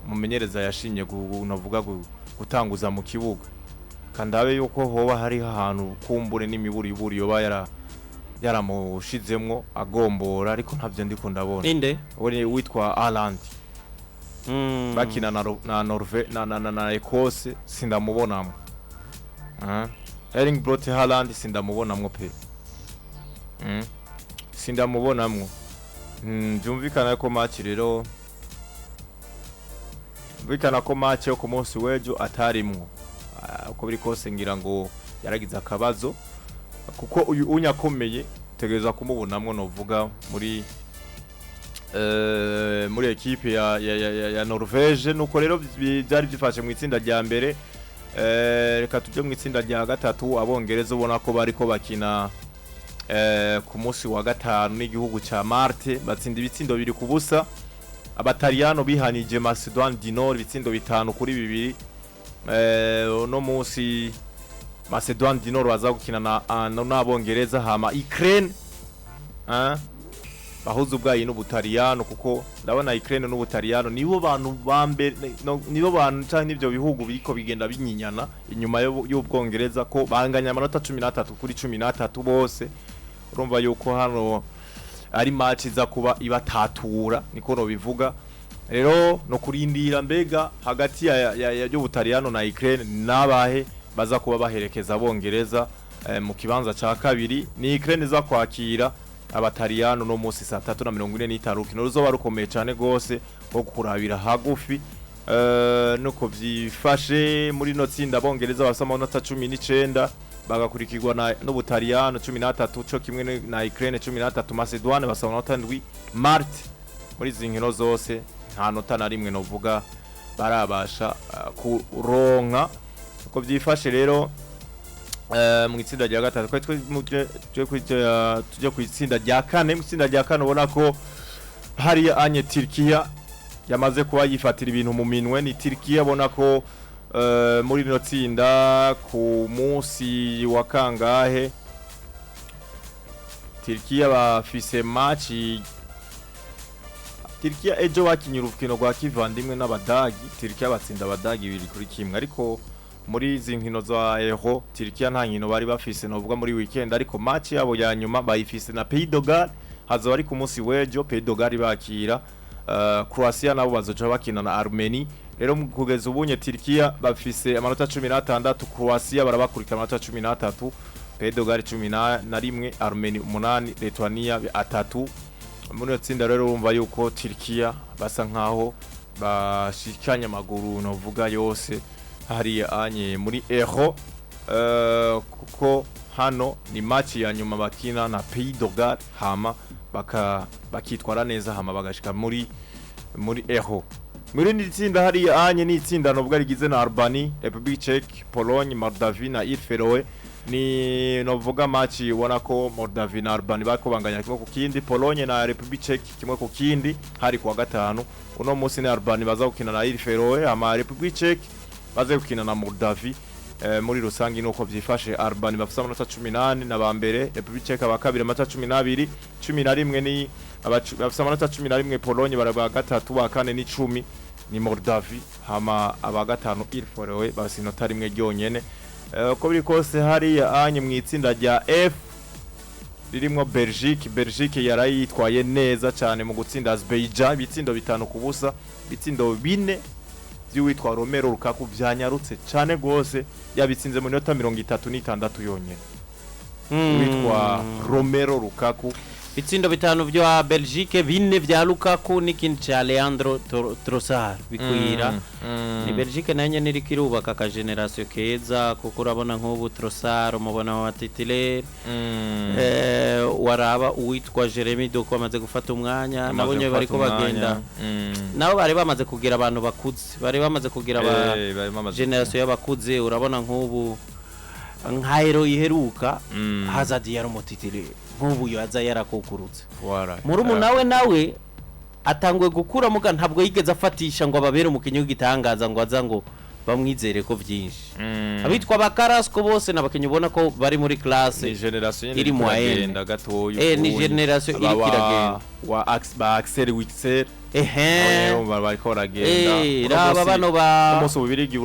Umumenyereza yashimye navuga gutanguza mu kibuga, kandabe yuko hoba hariho ahantu kumbure n'imiburiburi yoba yaramushizemwo agombora, ariko ntabyo ndiko ndabona. Inde? We witwa Haaland. Bakina na Norve na Ecosse sindamubonamwo. Erling Braut Haaland sindamubonamwo pe. Sindamubonamwo. Byumvikana ko match rero, byumvikana ko match yo ku munsi w'ejo atarimwo. Uko biri kose ngira ngo yaragize akabazo, kuko uyu unyakomeye tegereza kumubonamwo novuga muri ekipe ya Norvege. Nuko rero byari byifashe mu itsinda rya mbere. Reka tujye mu itsinda rya gatatu. Abongereza ubona ko bariko bakina ku munsi wa gatanu n'igihugu ca Marte, batsinda ibitsindo 2-0. Abataliyano bihanije Macedoine du Nord ibitsindo 5-2. Uno munsi Macedoine du Nord baza gukina n'Abongereza, hama Ukraine bahuza ubwayi n'Ubutaliyano, kuko ndabona Ukraine n'Ubutaliyano nibo bantu ba mbere, nibo bantu canke n'ivyo bihugu biriko bigenda binyinyana inyuma y'Ubwongereza, ko banganya amanota 13 kuri 13 bose. Urumva yuko hano ari match iza kuba ibatatura, niko no bivuga. Rero no kurindira mbega hagati ya y'Ubutaliyano na Ukraine nabahe baza kuba baherekeza Abongereza mu kibanza ca kabiri. Ni Ukraine iza kwakira Abataliyano no munsi saa 3:45, urukino ruzoba rukomeye cane gose rwo kurabira hagufi. Nuko vyifashe muri no tsinda. Abongereza bafise amanota 19, bagakurikirwa na n'Ubutaliyano 13, co kimwe na Ukraine 13. Macedoine basa amanota 7. Marte muri izi nkino zose nta nota na rimwe novuga barabasha kuronka. Uko byifashe rero mu itsinda rya gatatu, twari tuje ku itsinda rya kane. Mu itsinda rya kane ubona ko hariya anye Turkiya yamaze kuba yifatira ibintu mu minwe. Ni Turkiya ubona ko muri rino tsinda ku munsi wa kangahe Turkiya bafise match. Turkiya ejo bakinye urukino rwa kivandimwe n'Abadagi, Turkiya batsinda Abadagi 2-1. Ariko muri izi nkino za Euro Turkiya nta nkino bari bafise novuga muri weekend, ariko match yabo ya nyuma bayifise na Pays de Galles, hazoba ari ku munsi w'ejo Pays de Galles bakira Croatia, nabo bazoca bakina na Armenie. Rero kugeza ubunye Turkiya bafise amanota 16, Croatia barabakurikira amanota 13, Pays de Galles 11, Armenie 8, Lithuania 3. Muri iyo tsinda rero urumva yuko Turkiya basa nkaho bashikanye amaguru novuga yose hariya anye muri Euro, kuko hano ni match ya nyuma bakina na Pays de Galles, hama bakitwara neza, hama bagashika muri Euro. Muri iri tsinda hariya anye ni itsinda novuga rigize na Albanie, République Tchèque, Pologne, Moldavie na Îles Feroe. Ni novuga match ubona ko Moldavie na Albanie bariko banganya 1-1, Pologne na République Tchèque 1-1, hari kuwa gatanu. Uno munsi ni Albanie baza gukina na Îles Feroe, hama République Tchèque baze gukina na Moldavie. Muri rusangi nuko vyifashe. Albanie bafise amanota 18 na ba mbere, République Tchèque aba kabiri amanota 12, 11 ni bafise amanota 11 Pologne baraba gatatu, ba kane ni 10 ni Moldavie, hama aba gatanu Îles Feroe bafise inota rimwe ryonyene. Uko biri kose hariya anye mu itsinda rya F ririmwo Belgique, Belgique yarayitwaye neza cyane mu gutsinda Azerbaijan ibitsindo 5-0, ibitsindo bine by'uwitwa Romelu Lukaku vyanyarutse cyane gose, yabitsinze mu minota 36 yonyene, witwa Romelu Lukaku. Ibitsindo 5 vya Belgique, bine vya Lukaku n'ikindi ca Leandro Trossard bikwira. Ni Belgique nayo nyene iriko irubaka aka génération keza, kuko urabona nk'ubu Trossard umubona wa titulaire, waraba uwitwa Jeremy Doku amaze gufata umwanya, nabo nyene bariko bagenda, nabo bari bamaze kugira abantu bakuze, bari bamaze kugira aba génération y'abakuze. Urabona nk'ubu nka Euro iheruka Hazard yari umu titulaire, nk'ubu yaza yarakukurutse. Murumuna we nawe atanguye gukura, muga ntabwo yigeze afatisha ngo ababere umukinnyi w'igitangaza ngo aza ngo Bamwizere ko vyinshi. Abitwa ba Carrasco bose n'abakinyi ubona ko bari muri classe Ni génération nyene iri iriko moyenne. iragenda gatoya. Ni Ukuntu. génération Aba iriko iragenda. Wa ba Axel Witsel, Ehe. bariko baragenda. Uno Raba bano ba umunsi Ububirigi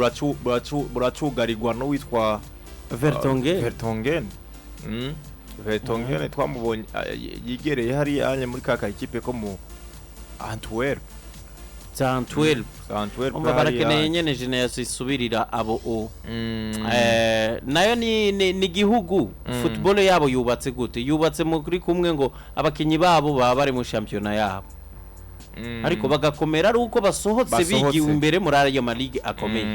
buracugarirwa n'uwitwa Vertonghen. Vertonghen. Vertonghen twamubonye yigereye hariya anye muri ka ekipe ko mu Antwerp. Za Antwerp. Antwerp Umva, hariya. barakeneye nyene génération isubirira abo o. Nayo ni gihugu football yabo yubatse gute? Yubatse muri kumwe ngo abakinyi babo baba bari mu shampiyona yabo, ariko bagakomera ari uko basohotse, Basohotse. bigiwe imbere muri ayo maligi akomeye.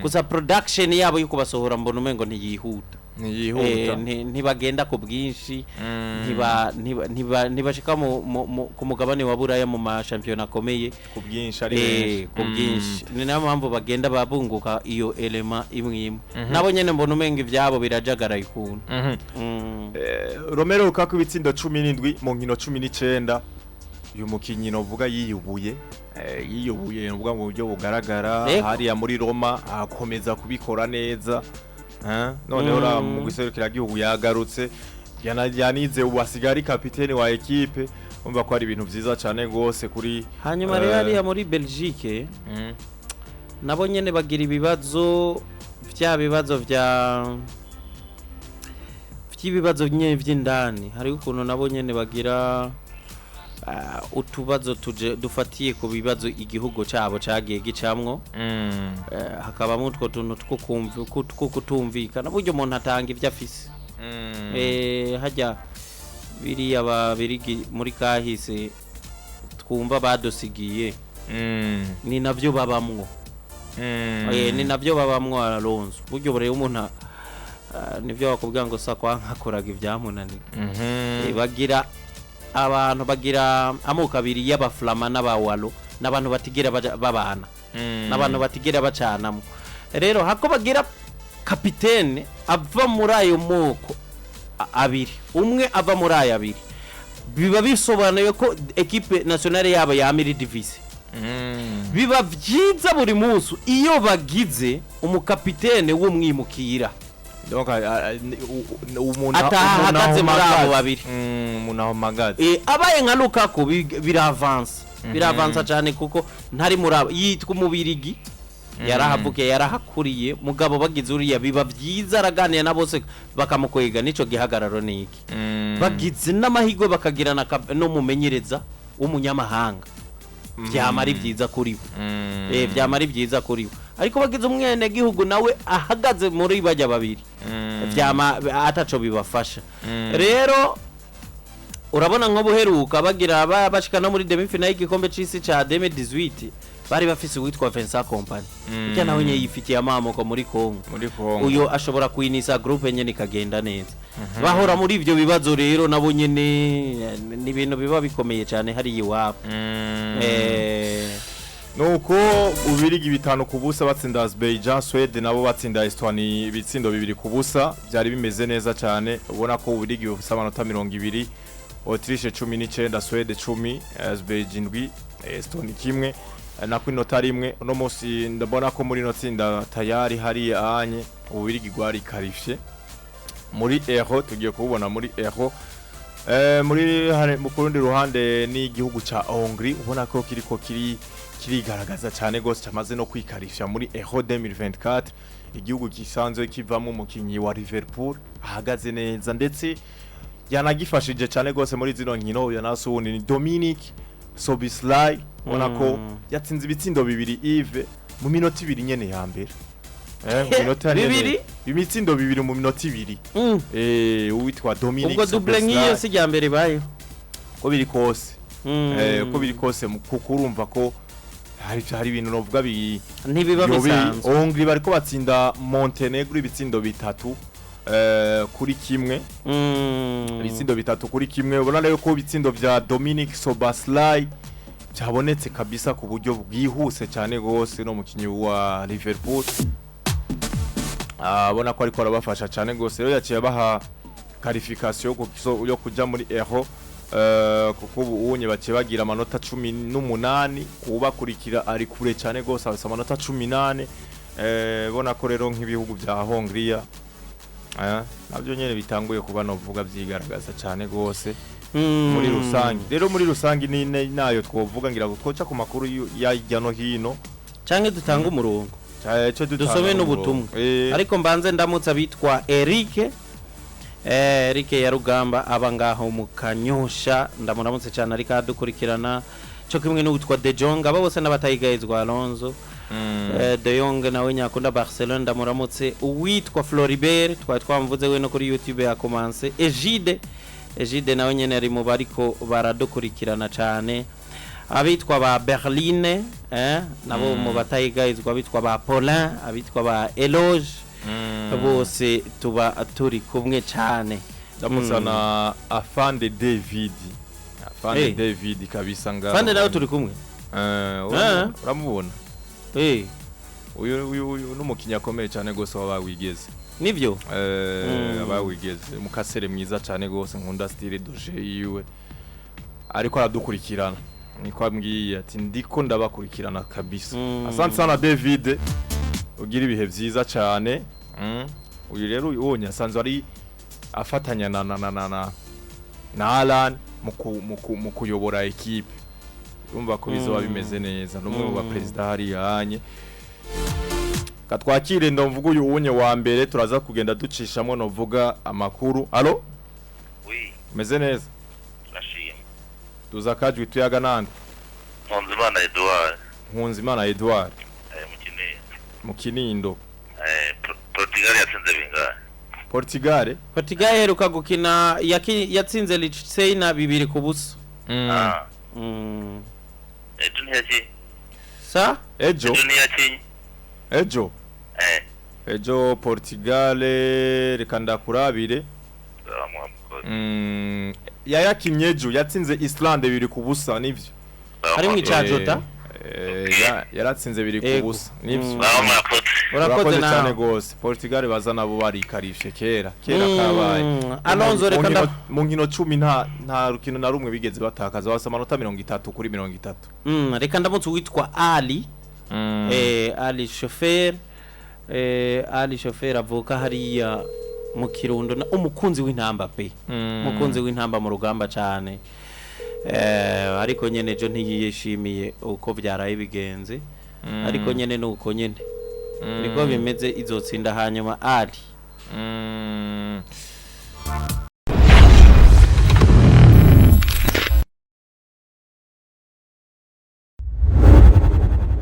Gusa production yabo yo kubasohora mbona umengo ntiyihuta. Ntiyihuta. Ntibagenda ku bwinshi, ntibashika ku mugabane wa Buraya mu mashampiyona akomeye ku bwinshi ari benshi. Ku bwinshi. Ni nayo mpamvu bagenda babunguka iyo elema imwe imwe. Nabo nyene mbona umenga ivyabo birajagaraye ukuntu. Romelu Lukaku, ibitsindo 17 mu nkino 19. Uyu mukinyi novuga yiyubuye, yiyubuye novuga mu buryo bugaragara hariya muri Roma, akomeza kubikora neza. Noneho mu gihugu yagarutse, yanize ubu asigaye ari kapiteni wa ekipe. Umva ko ari ibintu vyiza cane gose kuri Hanyuma rero hariya muri Belgique nabo nyene bagira ibibazo, vya bibazo vy'ibibazo nyene vy'indani. Hariho ukuntu nabo nyene bagira utubazo tuje dufatiye ku bibazo igihugu cabo cagiye gicamwo. Hakabamo utwo tuntu two kutumvikana. Buryo umuntu atanga ivyo afise. Hajya biriya Babirigi muri kahise twumva badusigiye, ni navyo babamwo. Ni navyo babamwo, Alonso. Buryo bureba umuntu nivyo bakubwira ngo sakwa nkakoraga ibyamunaniye. Bagira abantu bagira amoko abiri y'Abaflama n'Abawalo, n'abantu batigera babana, n'abantu batigera bacanamo. Rero hako bagira kapitene ava muri ayo moko abiri, umwe ava muri ayo abiri, biba bisobanuye ko ekipe nationale yabo yama iri divisée. Biba vyiza buri munsi iyo bagize umukapitene w'umwimukira. Donc umuntu Ataha umuntu ahagaze muri abo ahumagaze. babiri. Umuntu ahumagaze. Abaye nka Lukaku biravansa, biravansa cyane, kuko ntari muri abo, yitwa Umubirigi, yarahavukiye, yarahakuriye. Mugabo bagize uriya biba byiza, araganira na bose bakamukwega n'ico gihagararo niki. Bagize n'amahirwe bakagira n'umumenyereza w'umunyamahanga, vyama ari byiza kuri bo. Vyama ari byiza kuri bo. Ariko bagize umwenegihugu nawe ahagaze muri bajya babiri, vyama ataco bibafasha. Rero urabona nko buheruka bagira bashika no muri demi finale y'igikombe c'isi ca 2018, bari bafise uwitwa Vincent Kompany. Burya nawe nyene yifitiye amamoko muri Congo. Muri Congo. Uyo ashobora kwinisa groupe nyene ikagenda neza. Bahora muri ivyo bibazo rero nabo nyene, ni ibintu biba bikomeye cyane hariya iwabo. Nuko Ubirigi 5-0 batsinda Azerbaijan, Sweden nabo batsinda Estonia ibitsindo 2-0. Byari bimeze neza cyane. Ubona ko Ubirigi bufise amanota 20, Autriche 19, Sweden 10, Azerbaijan 7, Estonia 1, nako inota rimwe. Uno munsi ndabona ko muri ino tsinda tayari hari anye Ubirigi rwari qualifié muri Euro. Tugiye kububona muri Euro. Muri mu kurundi ruhande ni igihugu ca Hongrie, ubona ko kiriko kirigaragaza cyane gose, cyamaze no kwikarifya muri Euro 2024. Igihugu gisanzwe kivamo umukinyi wa Liverpool ahagaze neza, ndetse yanagifashije cyane gose muri zino nkino. Yanasundi ni Dominic Szoboszlai, ubona ko yatsinze ibitsindo bibiri, Yves, mu minota 2 nyene ya mbere. Mu minota nyene. Bibiri? Ibitsindo bibiri mu minota 2. Uwitwa Dominic Ubwo double nk'iyo Szoboszlai. si rya mbere ibayeho. Ko biri kose, ko biri kose, kuko urumva ko hari ibintu novuga bi Ntibiba bisanzwe. Hongrie bariko batsinda Montenegro ibitsindo 3-1. Ibitsindo 3-1. Ubona rero ko ibitsindo vya Dominic Szoboszlai byabonetse kabisa ku buryo bwihuse cyane gose. No mukinyi wa Liverpool, abona ko ariko arabafasha cyane gose. Rero yaciye abaha qualification yo kuja muri Euro, kuko ubu unye baciye bagira amanota 18. Ubakurikira ari kure cyane gose, afise amanota 18. Bona ko rero nk'ibihugu bya Hongria nabyo nyene bitanguye kuba novuga vyigaragaza cane gose muri rusange. Rero muri rusange ni nayo twovuga, ngira ngo twoca ku makuru ya hirya no hino Canke dutanga umurongo. Ce dutanga Dusome umurongo. n'ubutumwa. Ariko mbanze ndamutse abitwa Eric, Eric ya Rugamba aba ngaho mu Kanyosha, ndamuramutse cyane, ariko adukurikirana cyo kimwe n'uwitwa De Jong, aba bose n'abatayigayizwa Alonso. De Jong nawe nyakunda Barcelona, ndamuramutse. Uwitwa Floribert twari twamvuze we no kuri YouTube yakomanse. Egide nawe nyene ari mu bariko baradukurikirana cyane. Abitwa ba Berline, nabo mu batayigayizwa, abitwa ba Paulin, abitwa ba Eloge, bose tuba turi kumwe cyane. Ndamutsa na Afande David, Afande David kabisa ngaho. Fande nawe turi kumwe. Uramubona? Uyu n'umukinnyi akomeye cyane gose w'abawigeze. Nivyo. Abawigeze umukasere mwiza cyane gose, nkunda style doje yiwe, ariko aradukurikirana, niko ambwiye ati ndiko ndabakurikirana kabisa. Asante sana David, ugira ibihe vyiza cyane. Uyu rero ubonye asanzwe ari afatanya na Alan mu kuyobora ekipe, urumva ko bizoba bimeze neza, n'umwe mu baperezida hariya hanye. Katwakire ndamvuga uyu unye wa mbere, turaza kugenda ducishamo novuga amakuru. Allo? Oui, meze neza? turashima. Tuza kajwi, tuyaga nande? Nkunzimana Edouard. Nkunzimana Edouard. Mu Kinindo. Mu Kinindo. Portugal yatsinze bingahe? Portugal. Portugal iheruka gukina yatsinze Liechtenstein 2-0. Ah, ejo ntiyakinye. Sa? Ejo. Ejo ntiyakinye. Ejo. Ejo Portugal, reka ndakurabire. Nzamuha. Yayakinye ejo, yatsinze Islande 2-0, nivyo. Harimwo ica Jota? Yaratsinze biri ku Ego. busa, nivyo. Murakoze. Urakoze cyane nawe. gose. Portugal baza nabo barikarishe kera kera kabaye. Alonso, Mu reka mu nkino 10 nta rukino na rumwe bigeze batakaza, basa amanota 30 kuri 30. Reka ndamutse uwitwa Ali. Ali Chauffeur, Ali Chauffeur avuka hariya mu Kirundo, umukunzi w'intamba pe. Umukunzi w'intamba mu rugamba cyane. Ariko nyene ejo ntiyishimiye uko byaraye bigenze. Ariko nyene nuko nyene. Niko bimeze, izotsinda hanyuma Ali.